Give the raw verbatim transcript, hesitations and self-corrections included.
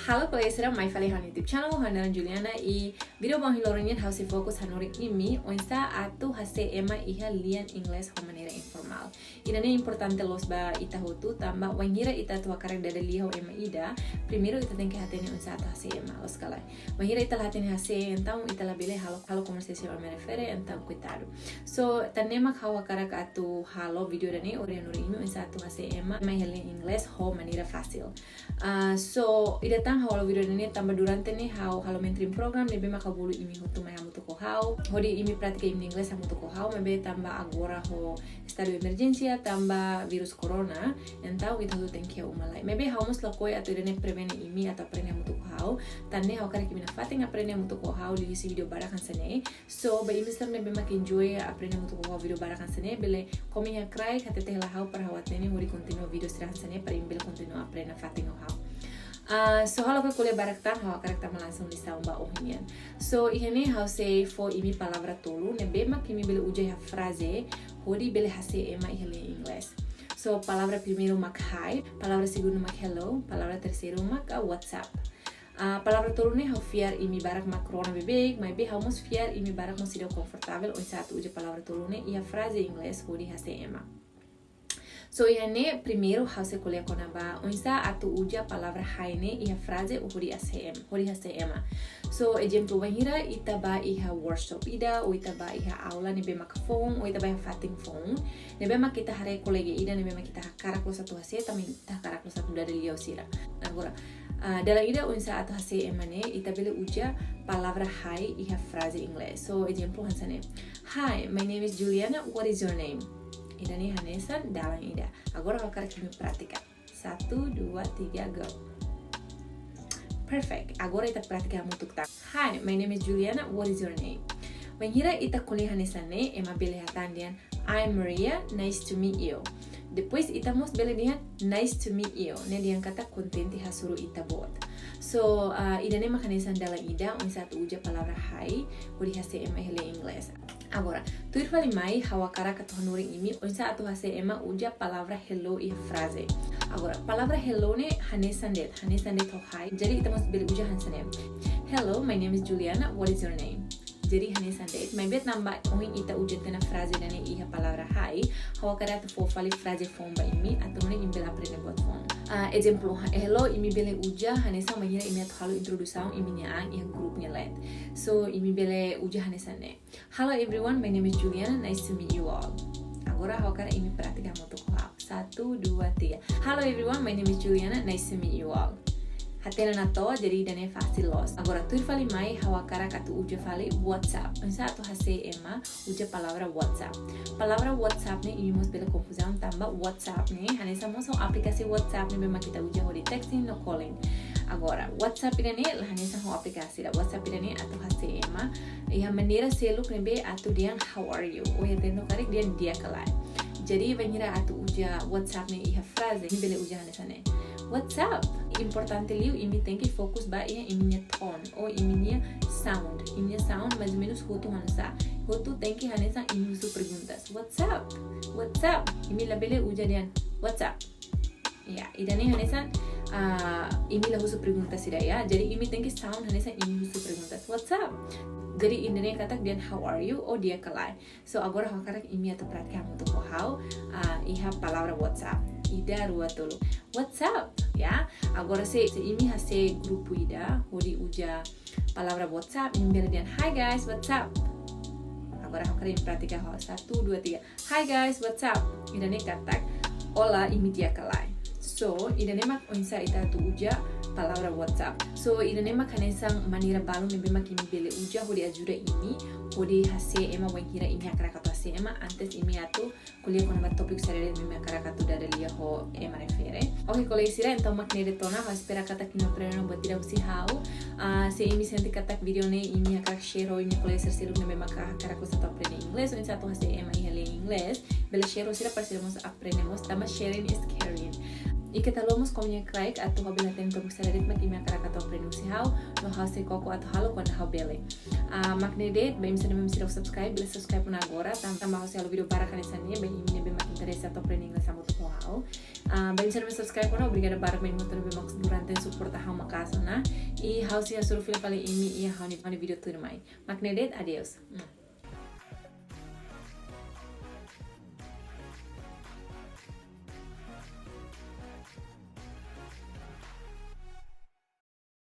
Halo kolega sira, mai fali iha ha'u-nia YouTube channel, ha'u naran Juliana, i vídeo ba ohin loron nian ha'u sei fokus hanorin imi oinsá atu hase'e ema iha lian Inglés ho maneira informál. Ida-ne'e importante loos ba ita hotu, tanba wainhira ita atu hakarak dada lia ho ema ida, primeiru ita tenke hatene oinsá atu hase'e ema, loos ka lae? Wainhira ita la hatene hase'e, entaun ita labele halo, halo konversasaun ema refere, entaun koitadu. So, tan ne'e mak ha'u hakarak atu halo vídeo ida-ne'e, hodi hanorin imi oinsá atu hase'e ema, ema iha lian Inglés ho maneira fasil. Ah, so, ida tan ha'u halo vídeo ida-ne'e tanba durante ne'e ha'u halo mentoring program, ne'ebé mak ha'u bolu imi hotu mai hamutuk ho ha'u, hodi imi pratika imi-nia Inglés hamutuk ho ha'u, maibé tanba agora ho estadu emerjénsia, tanba vírus corona, entaun ita hotu tenke iha uma lai. Maibé ha'u mós lakohi atu ida-ne'e prevene imi atu aprende hamutuk ho ha'u, tan ne'e ha'u hakarak imi nafatin aprende hamutuk ho ha'u, liuhusi vídeo badak hanesan ne'e. So, ba imi sira ne'ebé mak enjoy aprende hamutuk ho ha'u vídeo badak hanesan ne'e, bele komen iha kraik, hatete hela ha'u para ha'u hatene hodi kontinua vídeo sira hanesan ne'e para imi bele kontinua aprende nafatin ho ha'u. Ah, so, ha'u lakohi ko'alia barak tan, ha'u hakarak tama langsung lisaun ba ohin nian. So, iha ne'e ha'u sei fó imi palavra tolu ne'ebé mak imi bele uza iha fraze hodi bele hase'e ema iha lian Inglés. So, palavra primeiru mak hi, palavra segundu mak hello, palavra terseiru mak, ah, what's up. Ah, palavra tolu ne'e ha'u fiar imi barak mak rona beibeik, maibé ha'u mós fiar imi barak mós seidauk konfortavel oinsá atu uza palavra tolu ne'e iha fraze Inglés hodi hase'e ema. So, iha ne'e primeiru ha'u sei ko'alia kona-ba oinsá atu uza palavra hi ne'e iha fraze hodi hase'e ema, hodi hase'e ema. So, ezemplu, wainhira ita bá iha workshop ida, ou ita bá iha aula ne'ebé mak foun, ou ita bá iha fatin foun, ne'ebé mak ita haree kolega ida ne'ebé mak ita hakarak loos atu hase'e, tanba ita hakarak loos atu dada lia ho sira. Agora, ah, dala ida oinsá atu hase'e ema ne'e, ita bele uza palavra hi iha fraze Inglés. So, ezemplu hanesan ne'e. "Hi, my name is Juliana. What is your name?" Ida-ne'e hanesan dalan ida. Agora ha'u hakarak imi pratika. Satu, dua, tiga, go. Perfect. Agora ita pratika hamutuk tan. "Hi, my name is Juliana. What is your name?" Wainhira ita ko'alia hanesan ne'e, ema bele hatán dehan, "I'm Maria. Nice to meet you." Depois ita mós bele dehan, "Nice to meet you." Ne'e dehan katak kontente hasoru ita-boot. So, ah, ida-ne'e mak hanesan dalan ida oinsá atu uza palavra hi hodi hase'e ema iha lian Inglés. Agora, tuir fali mai, ha'u hakarak atu hanorin imi oinsá atu hase'e ema uza palavra hello iha fraze. Agora, palavra hello ne'e hanesan de'it, hanesan de'it ho hi. Jadi, ita mós bele uza hanesan ne'e. "Hello, my name is Juliana. What is your name?" Jadi, hanesan de'it, maibé tanba ohin ita uza tiha ona fraze ida-ne'e iha palavra hi, ha'u hakarak atu fó fali fraze foun ba imi, atu nune'e imi bele aprende buat foun. Ah, ezemplu, ha-, hello, imi bele uza hanesan wainhira imi atu halo introdusaun imi-nia an iha grupu nia leet. So, imi bele uza hanesan ne'e. "Hello everyone, my name is Juliana. Nice to meet you all." Agora ha'u hakarak imi pratika hamutuk ho ha'u. Satu, dua, tiga. "Hello everyone, my name is Juliana. Nice to meet you all." Hatene ona to'ok, jadi ida-ne'e fasil loos. Agora tuir fali mai, ha'u hakarak atu uza fali what's up. Oinsá atu hase'e ema uza palavra what's up. Palavra what's up ne'e imi mós bele konfuzaun tanba WhatsApp ne'e hanesan mós ho aplikasi WhatsApp ne'ebé mak ita uza hodi texting no calling. Agora, WhatsApp ida-ne'e la hanesan ho aplikasi ida. WhatsApp ida-ne'e atu hase'e ema iha maneira seluk ne'ebé atu dehan "How are you?" Ou iha tempu karik dehan "Di'ak ka lae?" Jadi, wainhira atu uza WhatsApp ne'e iha fraze, imi bele uza hanesan ne'e. "What's up?" Importante liu imi tenke fokus ba iha imi-nia tone, ou imi-nia sound. Imi-nia sound mais ou menos hotu hanesan. Hotu tenke hanesan imi husu perguntas. "What's up? What's up?" Imi labele uza dehan "What's up?" Ya, ida-ne'e hanesan, ah, imi la husu perguntas ida ya. Jadi imi tenke sound hanesan imi husu perguntas. "What's up?" Jadi ida-ne'e katak dehan "How are you?" ou "Di'ak ka lae?" So agora ha'u hakarak imi atu pratika hamutuk ho ha'u, ah, iha palavra WhatsApp. Ida, rua, tolu. "What's up?" Ya. Agora se, se imi hase'e grupu ida hodi uza palavra WhatsApp, imi bele dehan, "Hi guys, what's up?" Agora ha'u hakarak imi pratika ho ha'u. Satu, dua, tiga. "Hi guys, what's up?" Ida-ne'e katak, "Olá, imi di'ak ka lae?" So, ida-ne'e mak oinsá ita atu uza palavra WhatsApp. So, ida-ne'e mak hanesan maneira balun ne'ebé mak imi bele uza hodi ajuda imi hodi hase'e ema wainhira imi hakarak atu hase'e ema, antes imi atu ko'alia kona-ba tópiku saida de'it imi hakarak atu dada lia ho ema refere. Oke, kolega sira, entaun mak ne'e de'it ona, ha'u espera katak imi aprende ona buat ida husi ha'u. Ah, se imi sente katak vídeo ne'e imi hakarak share ho imi-nia kolega sira seluk ne'ebé maka hakarak loos atu aprende inglés, oinsá atu hase'e ema iha lian inglés, bele share ho sira para sira mós aprende mós, tanba sharing is caring. I keta haluha mós comment iha kraik atu ha'u bele hatene tópik saida de'it mak imi hakarak atu aprende husi ha'u, no ha'u sei koko atu halo kuandu ha'u bele. Ah, mak ne'e de'it, ba imi sira ne'ebé seidauk subscribe, bele subscribe ona agora, tan-, tanba ha'u sei halo vídeo barak hanesan ne'e, ba imi ne'ebé mak interese atu aprende inglés hamutuk ho ha'u. Ah, ba imi sira ne'ebé subscribe ona, obrigada barak ba imi hotu ne'ebé mak durante suporta ha'u maka'as ona. I ha'u sei hasoru fila fali imi iha ha'u-nia, ha'u-nia vídeo tuirmai. Mak ne'e de'it, adeus. Mm.